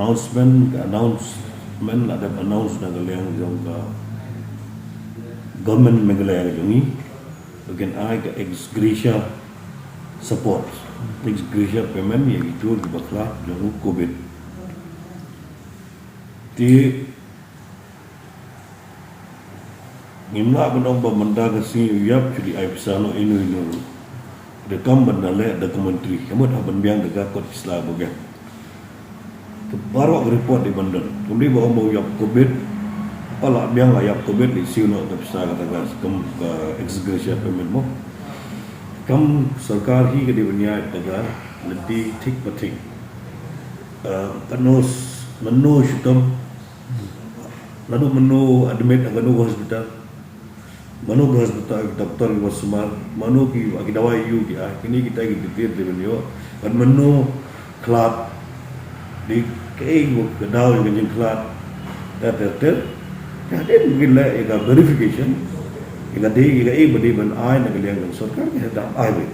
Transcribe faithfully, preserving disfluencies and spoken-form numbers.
Announcement, ka announcement la dep announce na ka liang jong ka government Meghalaya ka jong ngi, ba kin ai ka ex gratia support, ex gratia payment ïa kito kiba khlad jong u covid. Te ngim lah ban ong ba mynta ka sngi u ïap shu dei ai pisa noh ino ino ruh. Da kam ban da leh da ka myntri, ka mut ha ban biang da ka kot ki sla ba biang. Ka baroh ka report dei ban don. Kam dei ba ong ba u ïap covid, pa la biang la ïap covid, la siew noh ka pisa kata ka, kam ka ex gratia payment mo. Kam sorkar hi ka dei ban ïaid da ka lynti thik ba thik. Eh, kano s-, mano shitom, naduh mano admit ha kano ka hospital, mano ka hospital, ki doktor kiba sumar, mano ki, ki dawai ïoh ki ai, kine kita ki detail dei ban ïoh. Bad mano khlad, dei kaei ka daw ïa ka jingkhlad, ter ter ter. Ka dei ban leh ïa ka verification, ïa ka dei, ïa kaei ba dei ban ai na ka liang jong sorkar, ka dei ban ai beit.